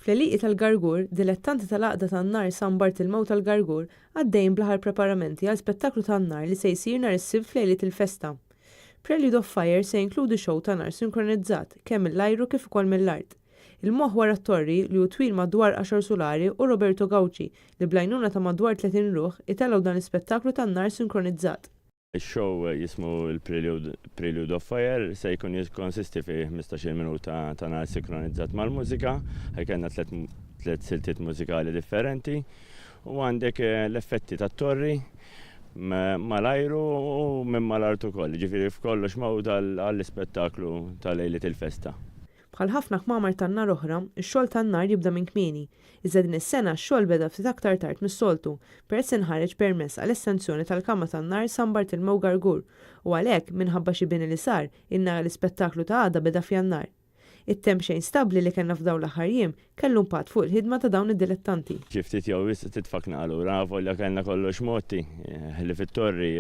Fl-għelieqi tal-Gargur, dilettanti tal-Għaqda tan-Nar San Bartilmew tal-Gargur għaddejjin bl-aħħar preparamenti għal spettaklu tan-nar li se jsir nhar is-Sibt f'lejliet il-festa. Prelude of Fire se jinkludi show ta' nar sinkronizzat, kemm mill-ajru kif ukoll mill-art. Il-moħħ wara t-torri, li hu twil madwar għaxar sulari, hu Roberto Gauci, li bl-għajnuna ta' madwar 30 ruħ, itellgħu dan l-ispettaklu tan-nar sinkronizzat. Ix-show jismu l-Prelude Prelude of Fire se jkun jikkonsisti fi 15-il minuta ta' nar sinkronizzat mal-mużika, ħa jkollna tliet siltiet mużikali differenti u għandek l-effetti tat-torri mal-ajru u minn mal-art ukoll, jiġifieri f'kollox magħqud għall-ispettaklu ta' lejliet il-festa. Bħal ħafna kmamar tan-nar oħra, ix-xogħol tan-nar jibda minn kmieni. Iżda din is-sena x-xogħol beda ftit aktar tard mis-soltu, peress li nħareġ permess għal estensjoni tal-kamra tan-nar San Bartilmew Gargur u għalhekk, minħabba xi bini li sar, in-nar għall-ispettaklu ta' għada beda f'Jannar. It-temp xejn stabbli li kellna f'dawn l-aħħar jiem kellu impatt fuq il-ħidma ta' dawn id-dilettanti. Xi ftit jew wisq titfgħek naqa' lura, avolja kellna kollox mgħotti, ħlief it-torri.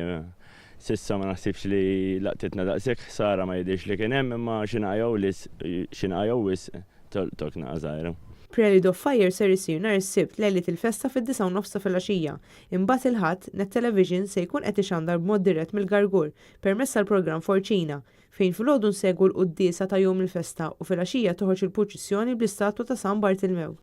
S'issa ma naħsibx li laqtitna daqshekk ħsara, ma jidhirx li kien hemm, imma xi naqa' jew lis, xi naqa' jew wisq tolqtok naqa' żgħira. Prelude of Fire ser isir nhar is-Sibt lejliet il-festa fid-disgħa u nofs ta' filgħaxija. Imbagħad il-Ħadd, Net Television se jkun qed ixandar b'mod dirett mill-Gargur permezz tal-programm Forċina, fejn filgħodu nsegwu l-quddiesa ta' jum il-festa u filgħaxija toħroġ il-purċissjoni bl-istatwa ta' San Bartilmew.